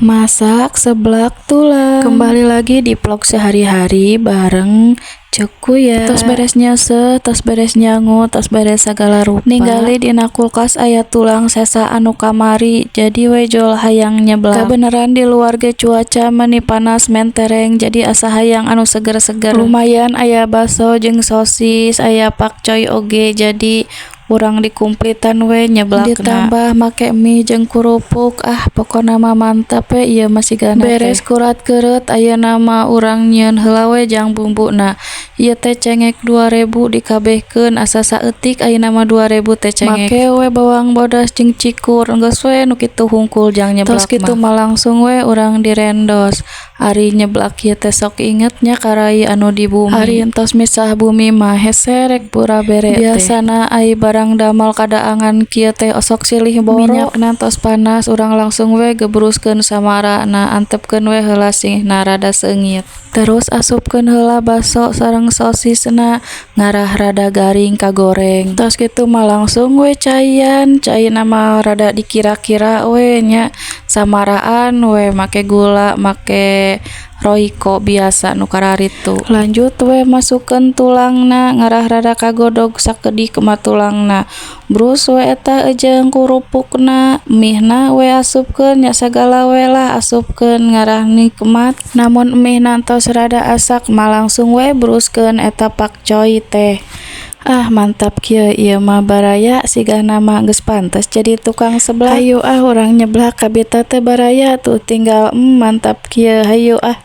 Masak seblak tulang. Kembali lagi di vlog sehari-hari bareng Ceku ya. Tos beres nyeuseuh, tos beres nyangu, tos beres sagala rupa. Ningali dina kulkas aya tulang sesa anu kamari, jadi we jol hayang nyeblak. Kabeneran di luar ge cuaca meni panas mentereng, jadi asa hayang anu seger-seger. Lumayan aya baso jeung sosis, aya pakcoy oge, jadi urang dikumplitan we nyeblakna. Ditambah make mie jeung kurupuk, ah, pokona mah mantap we ieu mah sigana teh. Beres kurat keureut, ayeuna mah urang nyieun heula we jang bumbuna. Ieu teh cengek 2000 dikabehkeun, asa saeutik ayeuna mah 2000 teh cengek. Make we bawang bodas jeung cikur, geus we nu kitu hungkul jang nyeblak. Tos kitu mah langsung we urang direndos. Ari nyeblak ieu teh sok inget nya ka rai anu di bumi. Ari entos misah bumi mah hese rek pura bere teh. Biasana ai barang damal kadaangan kieu teh osok silih boro. Minyakna tos panas, urang langsung we gebruskeun samarana, antepkeun we heula sihna rada seungit. Terus asupkeun heula baso sareng sosisna ngarah rada garing kagoreng. Tos kitu mah langsung we caian, caina mah rada dikira-kira we nya, samaraan we make gula, make Royco biasa nu kararitu. Lanjut we masukkeun tulangna ngarah rada kagodog sakedik mah tulangna. Brus we eta jeung kurupukna, mihna we asupkeun nya, sagala we lah asupkeun ngarah nikmat. Namun mihna tos rada asak mah langsung we bruskeun eta pakcoy teh. Ah, mantap kieu ieu mah, baraya, sigana mah geus pantes jadi tukang seblak. Hayu ah, urang nyeblak kabita teh, baraya, tuh tinggal mantap kieu, hayu ah.